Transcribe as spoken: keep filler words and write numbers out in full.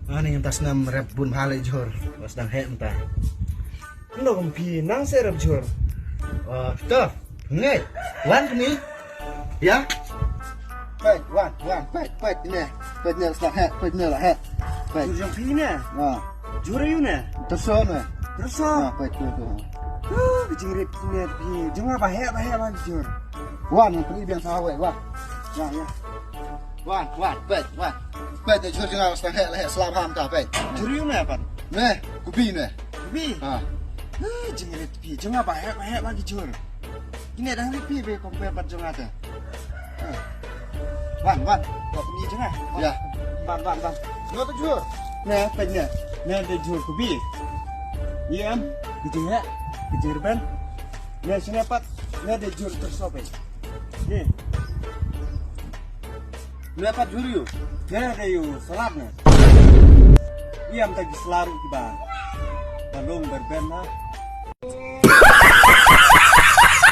Ani mynta snem rep bun bha leh jhur. Ba sdang heh mynta. Ndo kum phi nang se rep jhur. Ah, to. Ngai. Wan kni. Ya. Peit, wan, wan, peit, peit ne. Peit ne sdang heh, peit ne la heh. Peit. Jhur jong phi ne. Ah. Jhur ïu ne. Tyrso ne. Tyrso. Ah, peit tu tu. Huh, ka jingrit ne phi. Jong nga ba heh, ba heh ba jhur. Wan, phi biang sa wei, wan. Ya, ya. Wan, wan, peit, wan. Peit, jhur jong nga sdang heh, la heh, slam ham ta, peit. Jhur ïu ne pat? Ne, kubi ne. Kubi? Ha. Eh, jingrit phi, jong nga ba heh, ba heh, ba ki jhur. Kine dang rit phi, be compare pat jong nga te. Eh. Wan, wan. Wat ni jong nga. Ya. Wan, wan, wan. Jhur tu jhur. Ne, peit ne. Ne, de jhur kubi. Ïam, ki jing heh, ki jing rben. Ne, sine pat, ne, de jhur tyrso peit. Ye. Nwe pat jhur ïu. Nwe de ïu salad ne. Ïam ta ki slam kiba. Ba long berben ha.